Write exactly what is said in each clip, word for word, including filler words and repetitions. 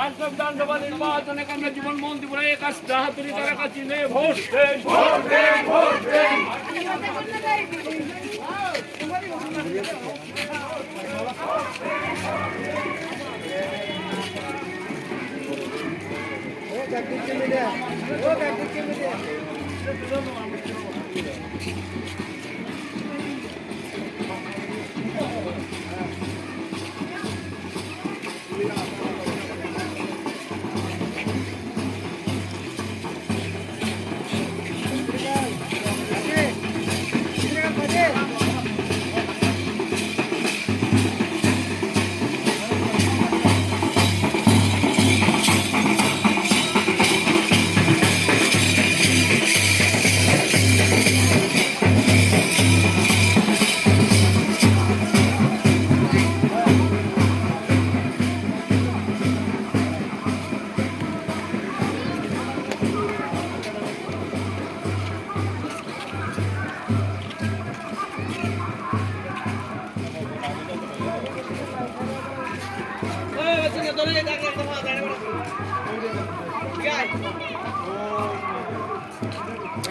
আর সংবিধান সভা নির্বাচনে আমরা জীবন মন দিব না, একাশি বাহাত্তর তারা কাছে নেই ভোট দেন, ভোট দেন, ভোট দেন।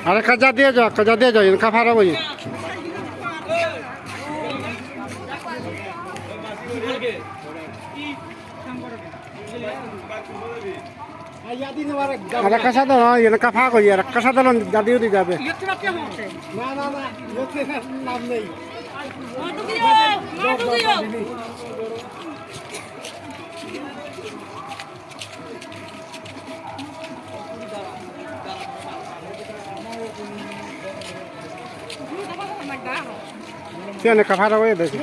Are kaja dia jo, kaja dia jo, ini kafara bo ini. Ada kasa dolo, yana kapha ko yara kasa dolo jadi udah jabe. না, না, না, লোকে লাভ নেই। Tiene kapha ko ya desi.